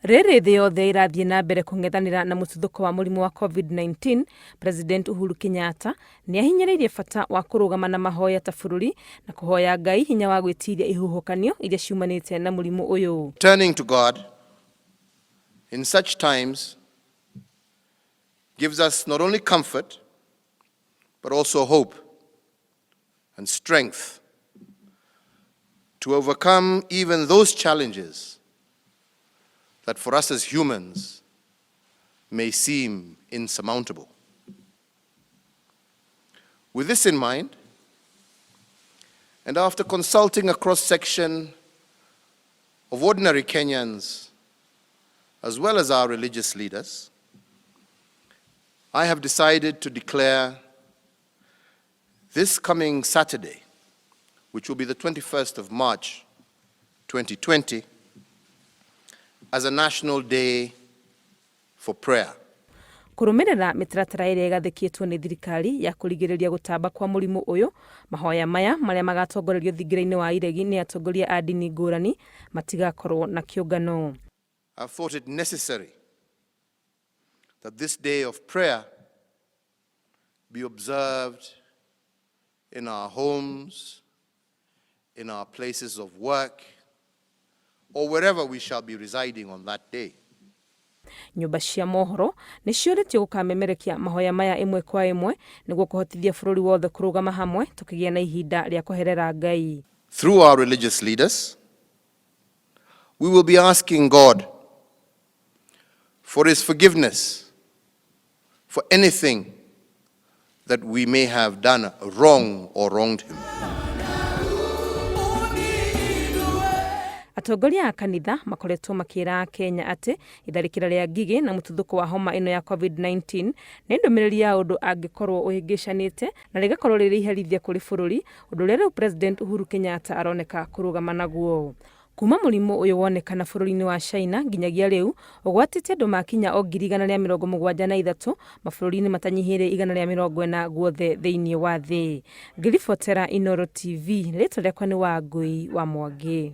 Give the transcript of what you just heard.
Rĩrĩ thĩ yothe ĩrathiĩ na mbere kũng'ethanĩra na mũtuthũko wa mũrimũ wa Covid-19, President Uhuru Kenyatta nĩ ahinyĩrĩirie bata wa kũrũgama na mahoya ta bũrũri na kũhoya Ngai hinya wa gwĩtiria ihuhũkanio iria ciumanĩte na mũrimũ ũyũ. Turning to God in such times gives us not only comfort, but also hope and strength to overcome even those challenges that for us as humans may seem insurmountable. With this in mind, and after consulting a cross section of ordinary Kenyans as well as our religious leaders, I have decided to declare this coming Saturday, which will be the 21st of March 2020, as a national day for prayer. Kũrũmĩrĩra mĩtaratara ĩrĩa ĩgathĩkĩtwo nĩ thirikari ya kũrigĩrĩria gũtamba kwa mũrimũ ũyũ, mahoya maya marĩa magatongorerio thingira-inĩ wa iregi nĩ atongoria a ndini ngũrani matigakorwo na kĩũngano. I've thought it necessary that this day of prayer be observed in our homes, in our places of work, or wherever we shall be residing on that day. Nyũmba cia mohoro nĩ ciũrĩtio gũkamemerekia mahoya maya ĩmwe kwa ĩmwe nĩguo kũhotithia bũrũri wothe kũrũgama hamwe tũkĩgĩa na ihinda rĩa kũherera Ngai. Through our religious leaders, we will be asking God for His forgiveness for anything that we may have done wrong or wronged Him. Atongoria a kanitha makoretwo makĩra Akenya atĩ itharĩkĩra rĩa ngigĩ na mũtuthũko wa homa ĩno ya Covid-19 nĩ ndũmĩrĩri ya ũndũ angĩkorwo ũhĩngĩcanĩte na rĩgakorwo rĩrĩ iherithia kũrĩ bũrũri, ũndũ ũrĩa rĩu President Uhuru Kenyatta aroneka kũrũgama naguo. Kuma mũrimũ ũyũ wonekana bũrũri-inĩ wa China nginyagia rĩu ũgwatĩte andũ makinya o 173,000 mabũrũri-inĩ matanyihĩire 140 guothe thĩinĩ wa thĩ. Ngĩribotera Inooro TV, rĩtwa rĩakwa nĩ Wangũi wa Mwangi.